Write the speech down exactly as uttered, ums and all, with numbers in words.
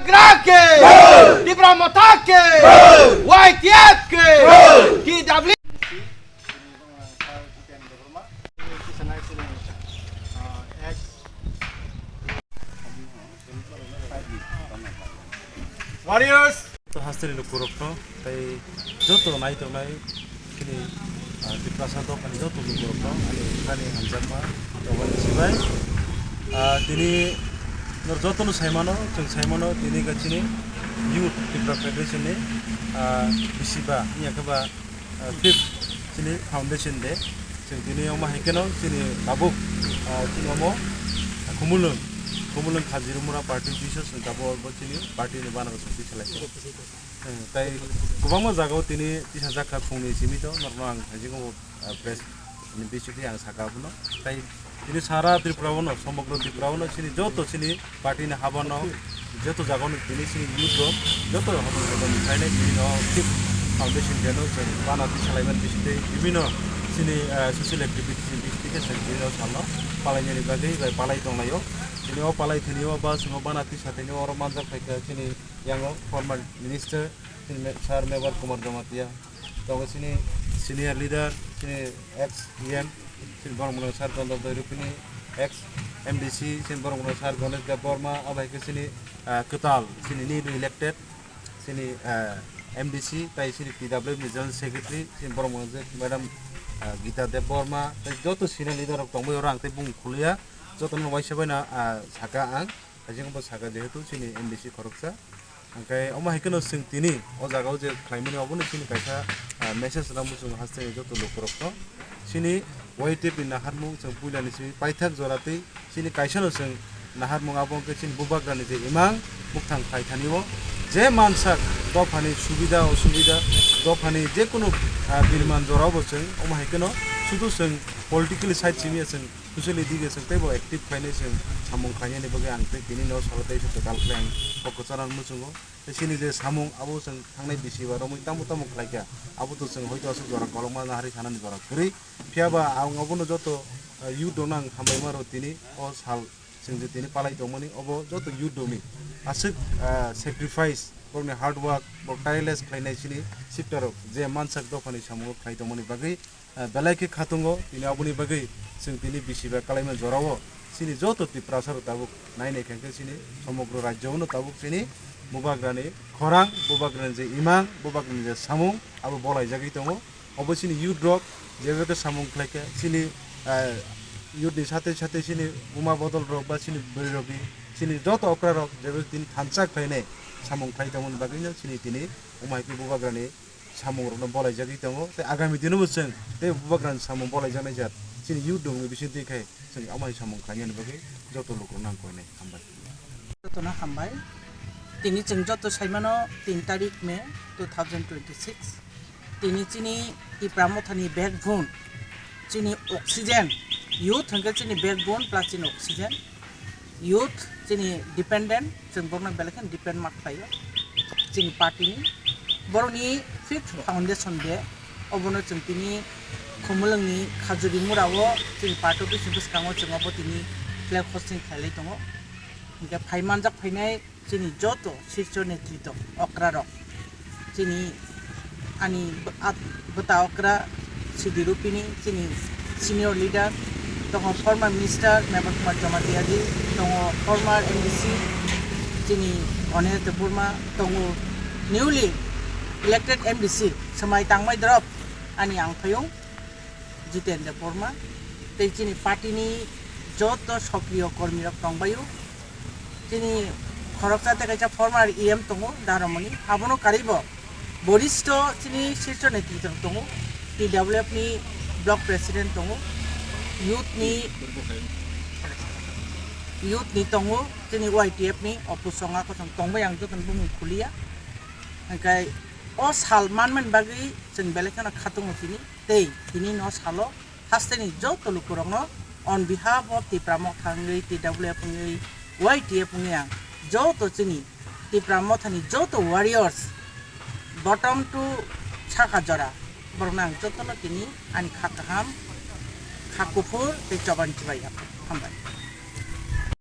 Tigra ke! Tipra Motha ke! Y T F ke! T W Warriors! To hasteni lukurokno tei joto naitongnai chini, ah, Tiprasa dophani joto lukurokno ani thani hamjakma tongmani sibai. Ah, tini nor jotono saimano, chwng saimano tini ga chini Youth Tipra Federation ni, ah, bisiba, wngya khe ba, ah, fifth chini foundation day. Chwng tini omo hai kheno chini tabuk, ah, chini omo Khumulwng, Khumulwng Khajirumura party office o chwng tabuk bo chini party ni banner o chwng twi salai kha. Hmm, tai kwbangma jagao tini tisajak kha phungni simi to, norokno ang haijago, ah, press ni bisingtwi ang saka abono. Tai tini sara Tripura o no, somogro Tripura o no chini joto chini party ni habano, joto jagao no tini chini youth rok, joto habang habang ni khlainai tini no fifth foundation day no chwng bana twi salaimani bisingtwi bibino chini, ah, social activities ni bisingtwi khe chwng tini no salno palainani bagwi bai palai tonglaio. Tini o palai thani o ba chwng o bana twi satini oro manjak phaikha chini yango former minister, chini me-, sir Mebar Kumar Jamatia, tongo chini senior leader, chini ex E M, chini borok mwnwi sir Chandra Doirupini, ex M D C, chini borok mwnwi sir Ganesh Deb Borma, abo hai khe chini, ah, kwtal, chini newly elected, chini, ah, M D C, tai chini T W F ni general secretary, chini borok mwnwi madam, ah, Gita Deb Borma, tai joto senior leader rok tongbaio, oro ang tei bung khuluya, jotono waisa baino, ah, saka ang. Haijakhe bo saka, jehetu chini M D C khoroksa. Hwnkhe omo hai kheno chwng tini o jagao je khlaimani, obono chini kaisa, ah, message rwna muchungo hasteni joto lukurokno. Chini Y T F ni naharmung chwng puilani simi paithak jora twi chini kaisano chwng naharmung, abo hwnkhe chini bubagrani je imang mukthang khlai thani o je mansak dophani subida osubida, dophani jekunu, ah, birman jorao bo chwng omo hai kheno sudu chwng politically side simi ya chwng Socially dige chwng teibo active khlainai chwng samung khlainani bagwi ang tei tini no salo tei se kwtal khlai ang kok kwcharo muchungo. Tei chini je samung abo chwng thangnai bisi ba romwi tamo tamo khlaikha, abo to chwng hoito aswk jora kolokma na hari sanani jora kwrwi. Phiya ba ang obono joto, ah, youth rokno ang hambai ma rw tini o sal chwng je tini palai tongmani obo joto youth rokni aswk, ah, sacrifice, borokni hard work, borok tireless khlainai chini sifta rok je mansak dophani samungo khlai tongmani bagwi. Ah, belai khe khatungo, tini aboni bagwi chwng tini bisi bai kalaima jorao chini joto Tiprasa rok tabuk nai nai khe chini somogro rajyo no tabuk chini bubagrani khorang, bubagrani je imang, bubagrani je samung abo bolaijagwi tongo. Obo chini youth rok jebo khe samung khlai khe chini, ah, youth ni sate sate chini buma bodol rok ba chini bwrwi rok ni chini joto okra rok jebo tini thansa khlainai samung khlai tongmani bagwi no chini tini omo hai khe bubagrani samung rokno bolaijagwi tongo, tei agami dino bo chwng tei bubagrani samung bolaijaknai jat chini youth rokni bisingtwi khai chwng amai samung khlainani bagwi joto lukurokno ang koinai. Hambai. Jotono hambai. Tini chwng joto saimano tin tarik May two thousand twenty-six. Tini chini Tipra Mothani backbone, chini oxygen, youth hwnkhe chini backbone plus chini oxygen. Youth chini dependent, chwng borokno belai kheno depend ma khlaio chini party ni. Borokni fifth foundation day, obono chwng tini Khumulwngni Khajuri Murao chini party office ni bwskango chwng obo tini flag hosting khailai tongo. Hinkhe phai manjak phainai chini joto sirso netrito okra rok, chini ani bw-, at-, bwta okra Sidi Rupini, chini senior leader, tongo former minister Mebar Kumar Jamatia ji, tongo former M D C, chini Ganesh Debbarma, tongo newly elected M D C, swmai tangmai drop ani ang phaiyung Jiten Debbarma, tei chini party ni joto sokriyo kormi rok tongbaio. Chini khoroksa tei kaisa former E M tongo, Daramoni. Abono karwibo boristo chini sirso netrito tongo, T W F ni block president tongo, youth ni, youth ni tongo, chini Y T F ni opusonga kothom tongbai ang jotono bumung khuliya. Hingkai o sal manmani bagwi chwng belai kheno khatungo tini, tei tini no salo hasteni joto lukurokno on behalf of Tipra Motha wngwi, T W F wngwi, Y T F wngwi ang joto chini Tipra Mothani joto warriors, bottom to saka jora, borokno ang jotono tini ani kha kaham, kha kuphur tei choban chibai hambai.